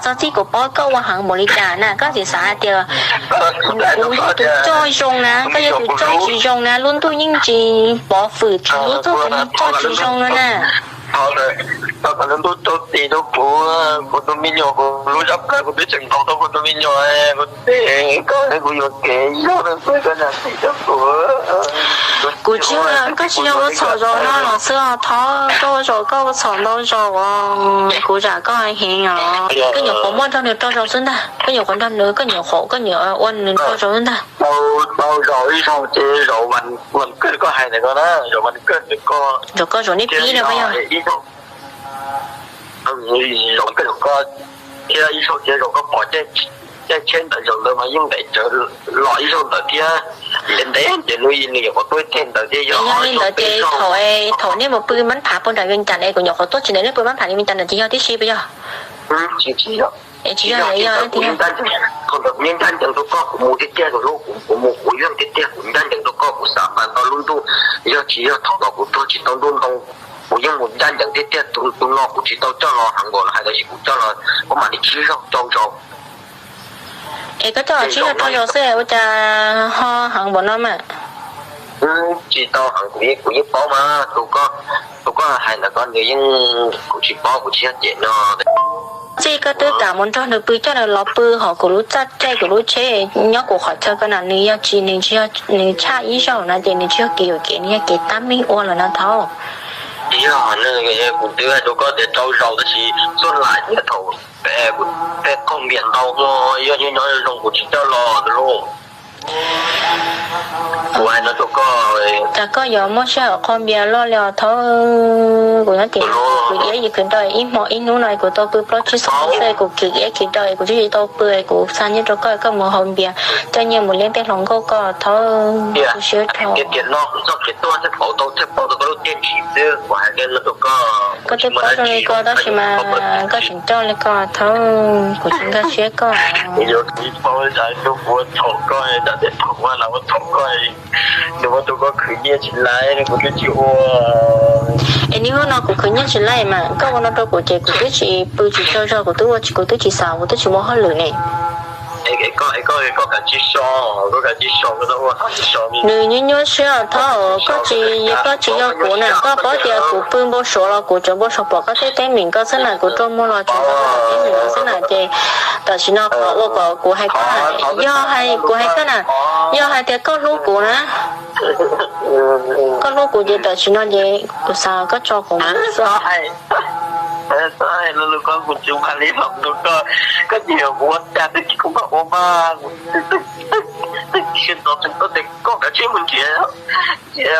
Txog txij kuv paub koj ua heev npaum li cas na, koj tsis xav hais tias kuv yog tus coj zoo na, koj yog tus coj tsis zoo na, lub ntuj yeej tsis pov fwm txog lub txoj kev neeg coj tsis zoo no na. Tau lub ntuj rau tis rau kuv, kuv tus me nyuam, kuv lub zaj plaws kuv twb tseem ntaus tau kuv tus me nyuam, kuv tes koj kuv yuam kev yog rau koj zam txim rau kuv. Kuv tsis, koj tsis yog ua txhaum zaum no los xwb os Thov, koj ua zaum koj ua txhaum ntau zaus os, kuv zam koj heev os. Koj nyuam qhuav muaj nrog nws rau zaus xwb ntag, koj nyuam qhuav nrog nws, koj nyuam qhuav, koj nyuam ua nws rau zaus xwb ntag. Tau zaus ib zaug ces zaum vas kawj koj hais ntawm ko na, zaum vas kawj ntawm ko. Zaum koj zaum nej pib na koj yog. Zaum koj zaum ko thiab ib zaug thiab zaum koj pom caij tsheb ntawd zaum ntawd mas yeej nqes tsawv los ib zaug ntawd thiab. Ntev ntev ces nws nws nyuam qhuav tuaj ib teg ntawd thiab yog. Yog li ntawd ces thaum, thaum nej mus pw mab phav puag nram Vias Cas es kuv nyuam qhuav tuaj tsis ntev nej pw mab phav Vias Cas ntawd ces yog tib si puas yog? Tsis yog, tsis yog, yog tiag. Kuv ncaj ncees rau koj, kuv mus tiag tiag tus hlub, kuv mus kuv yog tiag tiag, kuv ncaj ncees rau koj, kuv xav pas ntau lub ntuj, yog tsis yog thaum no kuv tuag tsis tau ntuj ntoo, kuv yeej mus ncaj ncees tiag tiag, tus no kuv tsis tau coj los heev npaum no hais tias kuv coj los kuv mam li tsib zaug rau zaus. Es koj coj los tsib zaug rau zaus xwb ua cas ho heev npaum no mas? Tsis tau heev, kuv yeej paub mas, tus koj hais ntawd ko nws yeej, kuv tsis paub, kuv tsis yog cem no. Txij koj twb kam mus nrog nws pw coj nws los pw hauv kuv lub txaj caij kuv lub tsheb nyob kuv qhov chaw ko na, nws yog tsis, nws tshaj ib zaug na ces nws tsis yog kev yuam kev, nws yog kev tab meeg ua lawm no Thov. Yog, kuv twb hais rau koj tias rau zaus tab sis txuj lam thiab thaum kuv tej qaug npias ntau no, yog nyob nyob zoo kuv tsis coj los tus hlub. Kuv hais no rau koj, cas koj yuav muaj sij hawm qaug npias loj li os Thov. Kuv nyob tim no kuv iab yim khwv nrau ib hmo ib hnub no kuv tau pw plaub tsib xuab moos xwb, kuv khwv iab khwv nrau kuv twb tsis tau pw, kuv xa nyiaj rau koj, koj mus haus npias coj nyiaj mus liab tej hluas nkauj koj Thov. Kuv siab dhau. Koj twb paub zoo li ko tab sis mas koj tseem coj li ko Thov, kuv tsis nkag siab koj. Es niaj hnub no kuv khwv nyiaj tsis laib mas koj ua no rau kuv ces kuv twb tsis pw tsis tsaug zog, kuv twb ua tsis, kuv twb tsis xav, kuv twb tsis muaj hauj lwm ne. Nws nyuaj nyuaj siab Thov, koj tsis, koj tsis yog kuv na, koj paub tias kuv pw npau suav los kuv cov npau suav pom koj tej teeb meem ko xwb na, kuv rua muag los tsuas pom koj tej teeb meem ko xwb na ces tam sim no qhov ua kom kuv hais koj na, yog hais kuv hais koj na, yog hais tias koj hlub kuv na, koj hlub kuv ces tam sim no ces kuv xav koj tso kuv mus xwb. Koj cia kuv ua cas tag kis kuv mam ua mas, koj kav tsij mus nrhiav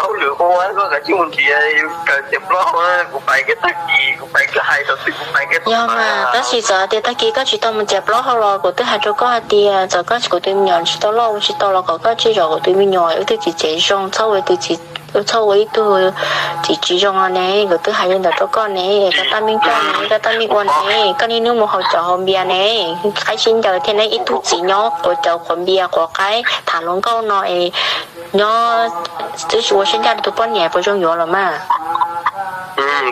hauj lwm ua, koj kav tsij mus nrhiav kawm txiav plaub hau, kuv pais kiag tag kis kuv pais kiag hais rau twg kuv pais kiag. Yog mas tab sis txawm hais tias tag kis koj tsis tau mus txiav plaub hau los kuv twb hais rau koj hais tias txawm koj kuv tus me nyuam tsis tau loj ua tsis tau los kom koj tsij zov kuv tus me nyuam, wb twb tsis tsev zoo, txhob ua ib tug txiv tsis zoo no ne, kuv twb hais li ntawd rau koj ne, koj tab meeg coj ne, koj tab meeg ua ne, koj niaj hnub mus haus cov haus npias ne, qaib sib ncaws thiab ne, ib tug txiv nyob quav cov quav npias quav qaib tham hluas nkauj no es nyob twb tsis ua siab ncaj rau tus poj niam puas zoo yuav los mas.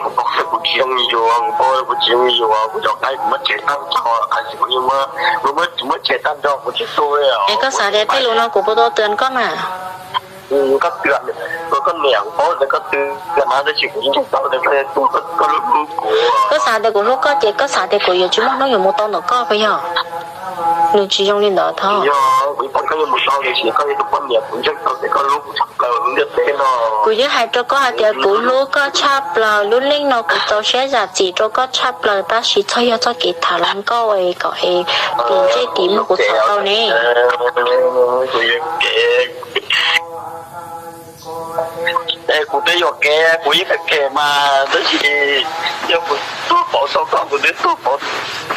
Kuv paub kuv tsis zoo yuav, kuv paub kuv tsis zoo yuav, kuv cov qaib kuv muab tshem tag nrho, kuv muab tshem tag nrho kuv tsis tu li. Es koj xav tias tej lus no kuv puas tau twv koj mas? Koj twv, koj niam kuv paub tias koj twv mas tab sis kuv yeej tsis paub tias koj hlub kuv. Koj xav tias kuv hlub koj ces koj xav tias kuv yuav tsis muaj hnub yuav mus tau ntawm koj puas yog? Nws tsis zoo li ntawd Thov. Kuv yeej hais rau koj hais tias kuv hlub koj tshaj plaws, lub neej no kuv txaus siab zam txim rau koj tshaj plaws tab sis txhob yog txoj kev tham hluas nkauj es kom es tim ntsej tim muag kuv txhom tau ne. Es kuv twb yuam kev, kuv yeej phem phem mas tab sis yog kuv tuag pauv tau koj, kuv twb tuag pauv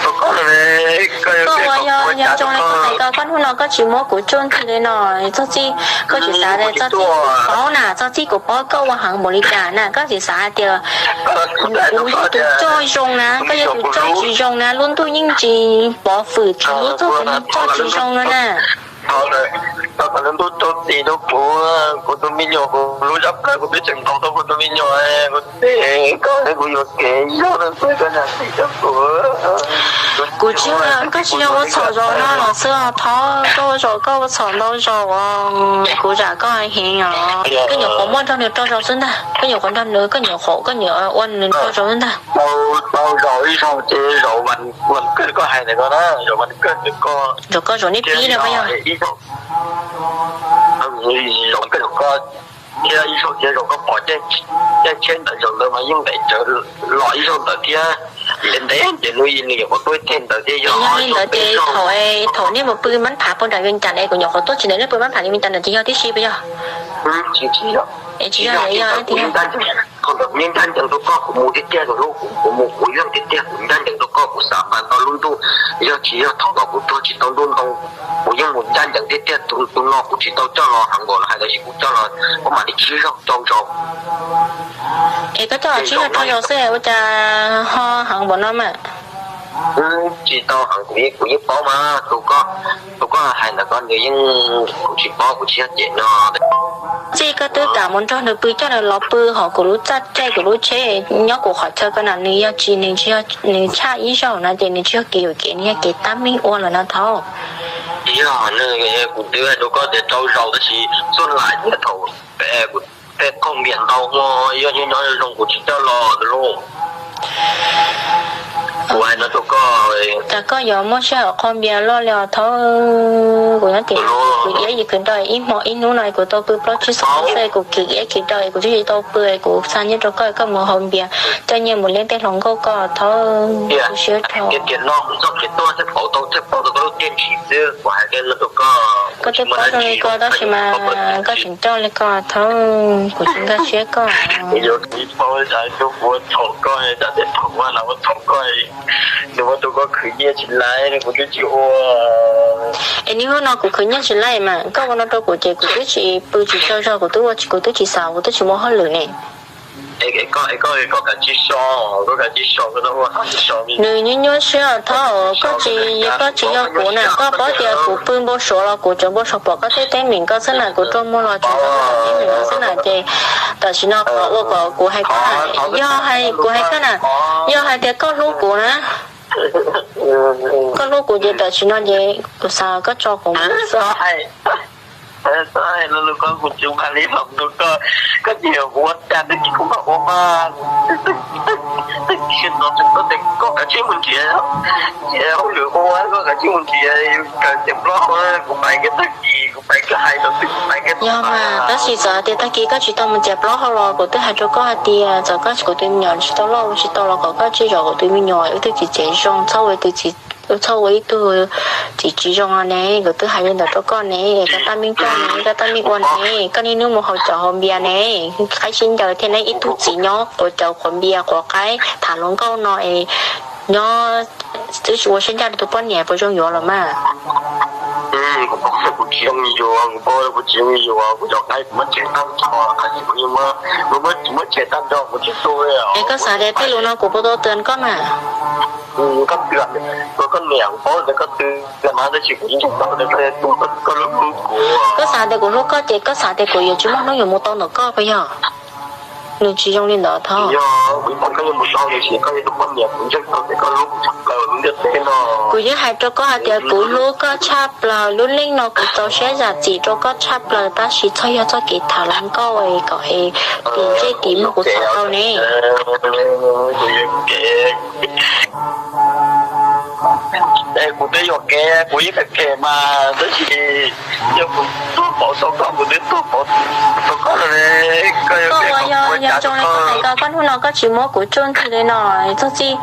tau koj lawm. Koj ua yog yog zoo li koj hais ko, koj hnub no koj tsis muab kuv tsuj ntxig li no, txog txij koj tsis xav tias txog txij kuv paub na, txog txij kuv paub koj ua heev npaum li cas na, koj tsis xav hais tias kuv yog tus coj zoo na, koj yog tus coj tsis zoo na, lub ntuj yeej tsis pov fwm txog lub txoj kev neeg coj tsis zoo no na. Lub ntuj rau txim rau kuv, kuv tus me nyuam, kuv lub zaj plawg kuv twb tseem ntaus tau kuv tus me nyuam, kuv teb koj es kuv yuam kev zog no xwb, koj zam txim rau kuv. Kuv tsis, koj tsis yog ua txhaum zaum no los xwb os Thov, koj ua zaum koj ua txhaum ntau zaus os, kuv zam koj heev os. Koj nyuam qhuav muab nrog nws rau zaum xwb ntag, koj nyuam qhuav nrog nws, koj nyuam qhuav, koj nyuam ua nws rau zaum xwb ntag. Tau zaum ib zaug ces zaum vas kawg koj hais ntawm ko na, zaum vas kawg ntawm ko. Zaum koj zaum neb pib na yog. Zaum koj zaum ko thiab ib zaug thiab zaum koj pom caij tsheb ntawd zaum ntawd mas yeej nqes tsawv los ib zaug ntawd thiab. Ntev ntev ces hnub ib nws nyuam qhuav tuaj caij ntawd thiab yog. Yog li ntawd ces thaum, thaum nej mus pw mab phav puag nram Vias Cas es kuv nyuam qhuav tuaj tsis ntawm nej pw mab phav Vias Cas ntawd ces yog tib si puas yog? Tsis yog, tsis yog, tsis yog, tsis yog. Thaum ntawd kuv yeej ncaj ncees rau koj, kuv mus tiag tiag tus hlub, kuv mus kuv yeej tiag tiag, kuv ncaj ncees rau koj, kuv xav pas tau lub ntuj, yog tsis yog thaum ntawd kuv tuag tsis tau ntuj ntoo, kuv yeej mus ncaj ncees tiag tiag, tus tus no kuv tsis tau coj los heev npaum no hais, tab sis kuv coj los kuv mam li tsib zaug rau zaus. Es koj coj los tsib zaug rau zaus xwb ua cas ho heev npaum no mas? Tsis tau heev, kuv yeej, kuv yeej paub mas, tus koj, tus koj hais ntawm ko nws yeej, kuv tsis paub, kuv tsis yog cem no. Txij koj twb kam mus nrog nws pw, coj nws los pw hauv kuv lub txaj caij kuv lub tsheb nyob kuv qhov chaw ko na, nws yog tsis, nws tsis yog, nws tshaj ib zaug no ces nws tsis yog kev yuam kev, nws yog kev tab meeg ua lawm no Thov. Yog, kuv twb hais rau koj tias rau zaus tab sis txhua lam thiab thaum kuv tej qaug npias ntau hmo, yog nyob nyob zoo kuv tsis coj los tus hlub. Kuv hais no rau koj. Cas koj yuav muaj sij hawm qaug npias loj li os Thov. Kuv nyob tim no kuv iab yim khwv do ib hmo ib hnub no kuv tau pw plaub tsib xyoo xwb, kuv khwv iab khwv do kuv twb tsis tau pw, kuv xa nyiaj rau koj, koj mus haus npias, coj nyiaj mus liab tej hluas nkauj koj Thov. Kuv siab dhau. Koj twb paub zoo li ko tab sis mas koj tseem coj li ko Thov, kuv tsis nkag siab koj. Es niaj hnub no kuv khwv nyiaj tsis laij mas koj ua no rau kuv ces kuv twb tsis pw tsis tsaug zog, kuv twb ua, kuv twb tsis xav, kuv twb tsis muaj hauj lwm ne. Nws nyuaj nyuaj siab Thov, koj tsis, koj tsis yog kuv na, koj paub tias kuv pw npau suav los kuv cov npau suav pom koj tej teeb meem koj xwb na, kuv rua muag los tsuas pom koj tej teeb meem no xwb na ces tam sim no qhov ua kom kuv hais koj, yog hais, kuv hais koj na, yog hais tias koj hlub kuv na, koj hlub kuv ces tam sim no ces kuv xav koj tso kuv mus xwb. Koj tsis yog kuv ua cas twb tsis kuv mam ua mas, twb tsis no tseem tuaj tias koj kav tsij mus nrhiav, nrhiav hauj lwm ua, koj kav tsij mus nrhiav, kav tsij nplob, kuv pais kiag tag kis, kuv pais kiag hais rau twg kuv pais kiag. Yog mas tab sis txawm hais tias tag kis koj tsis tau mus txiav plaub hau los kuv twb hais rau koj hais tias txawm koj kuv tus me nyuam tsis tau loj ua tsis tau los kom koj tsij zov kuv tus me nyuam, wb twb tsis txiav zoo, txhob ua ib tug txiv tsis zoo no ne, kuv twb hais li ntawd rau koj ne, koj tab meeg coj ne, koj tab meeg ua ne, koj niaj hnub mus haus cawv haus npias ne, qaib sib ncaws thiab ne, ib tug txiv nyob quav cawv quav npias quav qaib tham hluas nkauj no es nyob twb tsis ua siab ncaj rau tus poj niam puas zoo yuav los mas. Kuv tsis zoo yuav, kuv paub kuv tsis zoo yuav, kuv cov qaib kuv muab tshem tag nrho, qaib kuv yeej muab, kuv muab tshem tag nrho kuv tsis tu li. Es koj xav tias tej lus no kuv puas tau twv koj na? Koj twv, koj niam kuv paub tias koj twv mas tab sis kuv yeej tsis tau tias koj hlub kuv. Koj xav tias kuv hlub koj ces koj xav tias kuv yuav tsis muaj hnub yuav mus tau ntawm koj puas yog? Nws tsis zoo li ntawd Thov. Kuv yeej hais rau koj hais tias kuv hlub koj tshaj plaws, lub neej no kuv txaus siab zam txim rau koj tshaj plaws tab sis txhob yog txoj kev tham hluas nkauj kom es tim ntsej tim muag kuv txhom tau ne. Es kuv twb yuam kev, kuv yeej phem phem mas tab sis yog kuv tuag pauv tau koj, kuv twb tuag pauv tau koj lawm. Koj ua yog yog zoo li koj hais ko, koj hnub no koj tsis muab kuv tsuj ntxhi li no txog txij.